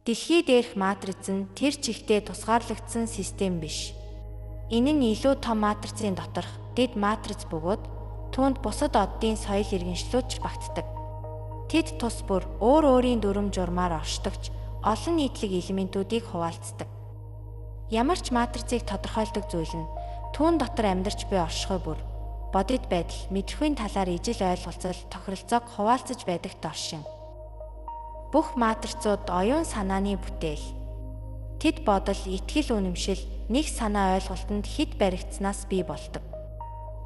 Дэлхий дээрх матриц нь тэр чигтээ тусгаарлагдсан систем биш. Энэ нь илүү том матрицын доторх дэд матриц бөгөөд түүнд бусад оддын соёл иргэншлүүд ч багтдаг. Тэд тус бүр өөр өөрийн дүрэм журмаар оршдог ч олон нийтлэг элементүүдийг хуваалцдаг. Ямар ч матрицыг тодорхойлдог зүйл нь түүн дотор амьдарч буй оршихуй бүр бодит байдал, мэдрэхүйн талаар ижил ойлголцол, тохиролцоог хуваалцаж байдагт оршин. Бүх матрицууд оюун санааны бүтээл. Тэд бодол, итгэл үнэмшил, нэг санаа ойлголтод хэд баригдсанаас бий болдог.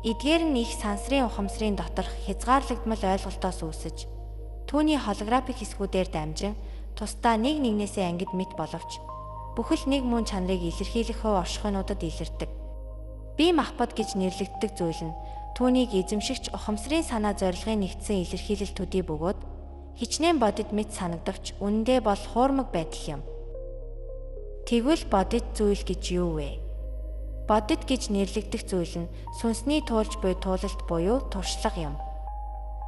Эдгээр нь их сансрын ухамсрын доторх хязгаарлагдмал ойлголтоос үүсэж, түүний холографик хэсгүүдээр дамжин тусдаа нэг нэгнээсээ ангид мэт боловч бүхэл нэг мөн чанарыг илэрхийлэх хувь оршихуйнуудад илэрдэг. Бие махбод гэж нэрлэгддэг зүйл нь түүнийг эзэмшигч ухамсрын санаа зорилгын нэгдсэн илэрхийлэл төдий бөгөөд хичнээн бодит мэт санагдавч үнэндээ бол хуурмаг байдал юм. Тэгвэл бодит зүйл гэж юу вэ? Бодит гэж нэрлэгдэх зүйл нь сүнсний туулж буй туулалт буюу туршлага юм.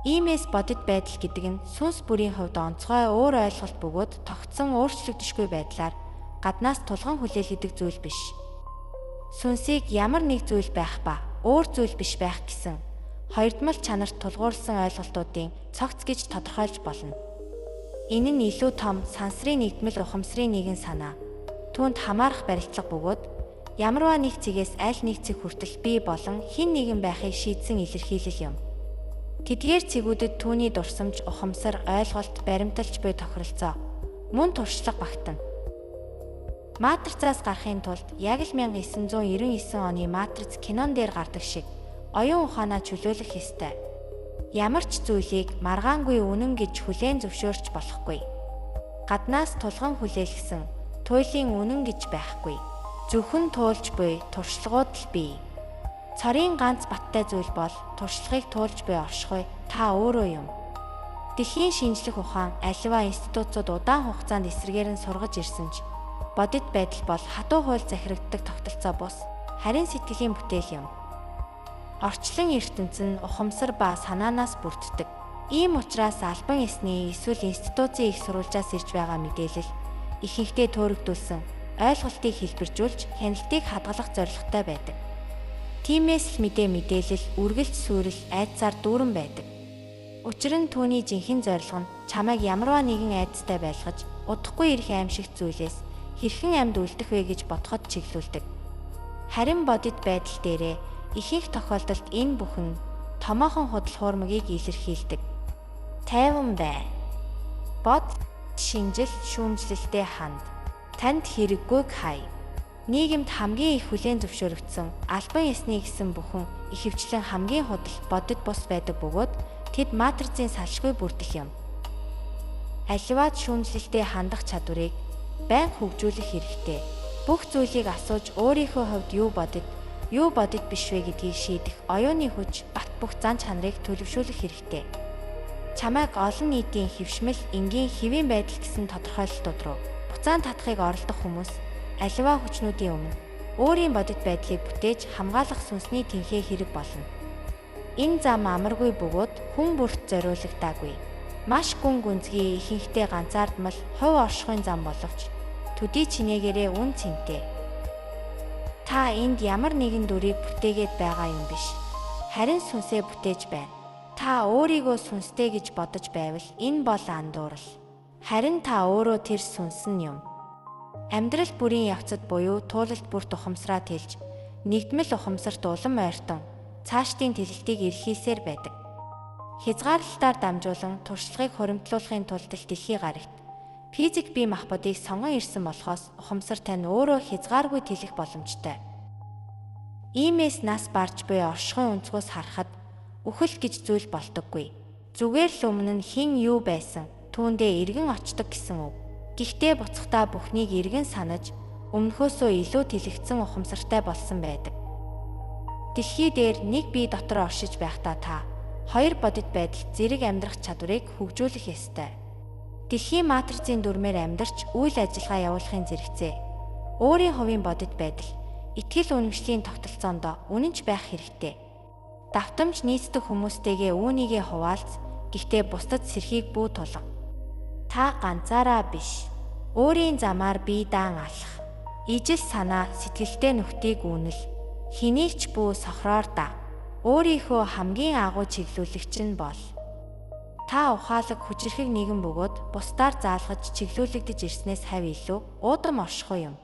Иймээс бодит байдал гэдэг нь сүнс бүрийн хувьд онцгой өөр ойлголт бөгөөд тогтсон өөрчлөгдөшгүй байдлаар гаднаас тулган хүлээлгэдэг зүйл биш. Сүнсийг ямар нэг зүйл байх ба өөр зүйл биш байх гэсэн хоёрдмол чанарт тулгуурласан ойлголтуудын цогц гэж тодорхойлж болно. Энэ нь илүү том сансрын нэгдмэл ухамсрын нэгэн санаа. Түүнд хамаарах барилдлага бөгөөд ямарваа нэг цэгээс аль нэг цэг хүртэл бий болон хэн нэгэн байхыг шийдсэн илэрхийлэл юм. Тэдгээр цэгүүдэд түүний дурсамж, ухамсар, ойлголт, баримталж буй тохиролцоо мөн туршлага багтана. Матрицаас гарахын тулд яг л 1999 оны Матриц кинон дээр гардаг шиг оюун ухаанаа чөлөөлөх ёстой. Ямар ч зүйлийг маргаангүй үнэн гэж хүлээн зөвшөөрч болохгүй. Гаднаас тулган хүлээлгэсэн туйлын үнэн гэж байхгүй. Зөвхөн туулж буй туршлагууд л бий. Цорын ганц баттай зүйл бол туршлагыг туулж буй оршихуй та өөрөө юм. Дэлхийн шинжлэх ухаан аливаа институтууд удаан хугацаанд эсрэгээр нь сургаж ирсэн ч бодит байдал бол хатуу хууль захирагддаг тогтолцоо бус харин сэтгэлийн бүтээл юм. Орчлон ертөнц нь ухамсар ба санаанаас бүрддэг. Ийм учраас албан ёсны эсвэл институцийн их сурвалжаас ирж байгаа мэдээлэл ихэнхдээ төөрөгдүүлсэн ойлголтыг хэлбэржүүлж хяналтыг хадгалах зорилготой байдаг. Тиймээс л мэдээ мэдээлэл үргэлж суурил айдсаар дүүрэн байдаг. Учир нь түүний жинхэнэ зорилго нь чамайг ямарваа нэгэн айдастай байлгаж удахгүй ирэх аимшигт зүйлээс хэрхэн амьд үлдэх вэ гэж бодоход чиглүүлдэг. Харин бодит байдал дээрээ ихэнх тохиолдолд энэ бүхэн томоохон худал хуурмагийг илэрхийлдэг. Тайван бай. Бод, шинжил, шүүмжлэлтэй ханд. Танд хэрэггүйг хай. Нийгэмд хамгийн их хүлээн зөвшөөрөгдсөн албан ёсны гэсэн бүхэн ихэвчлэн хамгийн худал бодит бус байдаг бөгөөд тэд матрицын салшгүй бүрдэл юм. Аливаад шүүмжлэлтэй хандах чадварыг байнга хөгжүүлэх хэрэгтэй. Бүх зүйлийг асууж өөрийнхөө хувьд юу бодит, юу бодит биш вэ гэдгийг шийдэх оюуны хүч, бат бөх зан чанарыг төлөвшүүлэх хэрэгтэй. Чамайг олон нийтийн хэвшмэл, энгийн хэвийн байдал гэсэн тодорхойлолтууд руу буцаан татахыг оролдох хүмүүс аливаа хүчнүүдийн өмнө өөрийн бодит байдлыг бүтээж хамгаалах сүнсний тэнхээ хэрэг болно. Энэ зам амаргүй бөгөөд хүн бүрт зориулагдаагүй. Маш гүн гүнзгий ихэнхдээ ганцаардмал хувь оршихуйн зам боловч төдий чинээгээрээ үн цэнтэй. Та энд ямар нэгэн дүрийг бүтээгээд байгаа юм биш. Харин сүнсээ бүтээж байна. Та өөрийгөө сүнстэй гэж бодож байвал энэ бол андуурал. Харин та өөрөө тэр сүнс нь юм. Амьдрал бүрийн явцад буюу туулалт бүрт ухамсараа тэлж, нэгдмэл ухамсарт улам ойртон цаашдын тэлэлтийг эрхийлсээр байдаг. Хязгаарлалтаар дамжуулан туршлагыг хуримтлуулахын тулд дэлхий гарагт физик бие махбодыг сонгон ирсэн болохоос ухамсар тань өөрөө хязгааргүй тэлэх боломжтой. Иймээс нас барж буй оршихуйн өнцгөөс харахад үхэл гэж зүйл болдоггүй. Зүгээр л өмнө нь хэн юу байсан түүндээ эргэн очдог гэсэн үг. Гэхдээ буцахдаа бүхнийг эргэн санаж өмнөхөөсөө илүү тэлэгдсэн ухамсартай болсон байдаг. Дэлхий дээр нэг бие дотор оршиж байхдаа та хоёр бодит байдалд зэрэг амьдрах чадварыг хөгжүүлэх ёстой. Дэлхийн матрицын дүрмээр амьдарч үйл ажиллагаа явуулахын зэрэгцээ өөрийн хувийн бодит байдал, итгэл үнэмшлийн тогтолцоонд үнэнч байх хэрэгтэй. Давтамж нийцдэг хүмүүстэйгээ үүнийгээ хуваалц, гэхдээ бусдад сэрхийг бүү тулга. Та ганцаараа биш. Өөрийн замаар бие даан алах. Ижил санаа сэтгэлтэй нүхтийг үнэл. Хэнийг ч бүү сохроор даг. Өөрийнхөө хамгийн агуу чиглүүлэгч нь бол. Та ухаалаг хүчирхэг нийгэм бөгөөд бусдаар заалгаж чиглүүлэгдэж ирснээс хавь илүү уудам оршихгүй юм.